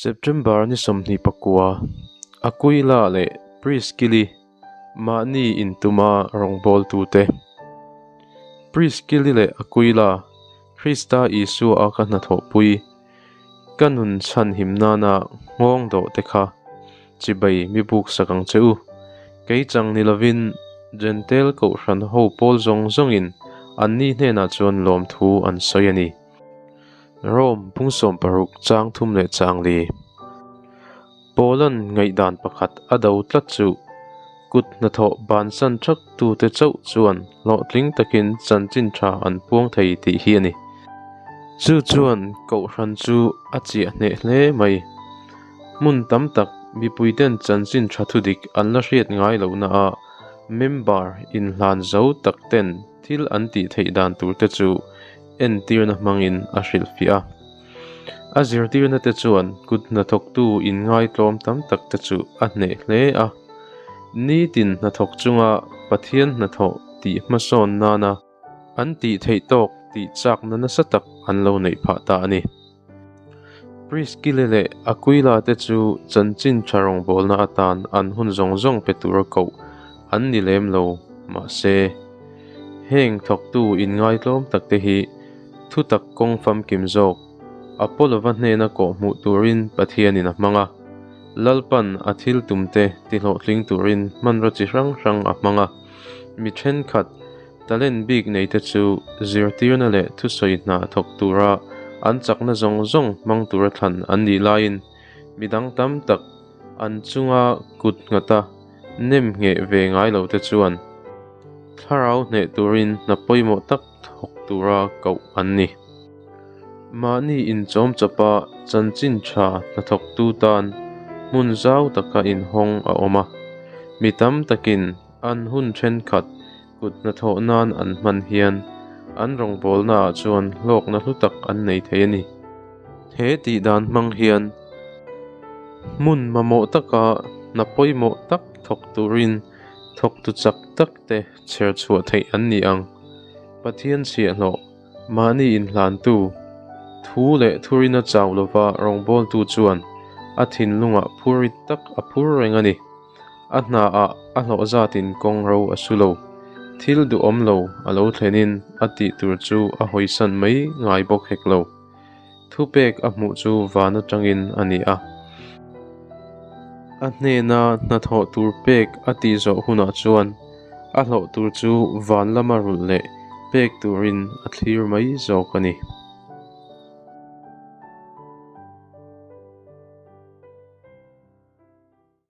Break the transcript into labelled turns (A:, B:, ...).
A: September ni 29, Aquila leh Priskili mahni intuma rawngbawltute. Priskili leh Aquila, Krista Isua a ka hnathawhpui, ka nun chhanhim nana nghawng dawh te kha chibai mi buk sak ang che u. Kei chang ni lovin Jentail kohhran ho pawl zawng zawngin anni hnenah chuan lawmthu an sawi a ni. Rome pung 60 chang thum leh chang li. Paula'n ngaihdan pakhat a do tlat chu kut hnathawh bansan thak tute chauh chuan hlawhtling takin chanchin tha an puang thei tih hi a ni. Chu chuan kohhran chu a chiah hneh hle mai. Hmun tam tak mipuiten chanchin tha thudik an la hriat ngai lohna ah member inhlan zo tak ten thil an tih theih dan tur te chu entirna hmangin a hrilhfiah a. A zirtirna te chuan kut hnathawktu inngaitlawm tam tak te chu a hneh hle a. Nitin hnathawk chunga Pathian hnathawh tih hmasawn nana an tih theih tawk tih chakna nasa tak an lo neih phah ta a ni. Priskile leh Aquila te chu chanchin tha rawngbawlna atan an hun zawng zawng pe tura koh an ni lem lo, mahse, heng thawktu inngaitlawm tak te hi thutak kawng famkim zawk Apollo-va hnena kawh hmuh turin Pathianin a hmang a, Lalpan a thil tumte tihlawhtling turin hmanraw chi hrang hrang a hmang a, mi thenkhat Talent bik neite chu zirtirna leh thusawi hna thawk tura an chakna zawng zawng hmang tura thlan an nih laiin midang tam tak an chunga kut nghata nem ngheh ve ngai lote chuan thlarau hneh turin hna pawimawh tak thawk tura koh an ni. Mahni inchawm chawpa chanchin tha hnathawktu tan hmun zau taka inhawng a awm a, mi tam takin an hun thenkhat Kut hnathawh nan an hman hian an rawngbawlnaah chuan hlawkna hlu tak an nei thei a ni. He tih dan hmang hian hmun mamawh taka hna pawimawh tak thawk turin thawktu chak tak te chher chhuah theih an ni ang. Pathian chhiahhlawh, mahni inhlantu, thu leh thurina chau lova rawngbawltu chuan a thinlungah phurit tak a phur reng a ni. A hnaah a hlawh zatin kawng ro a su lo. Thil duhawm lo a lo thlenin a tih tur chu a hawisan mai ngai bawk hek lo. Thupek a hmuh chu van atangin a ni a. A hnena hnathawh tur pek a tih zawh hunah chuan a hlawh tur chu van lama rulh leh pek turin a thlir mai zawk a ni.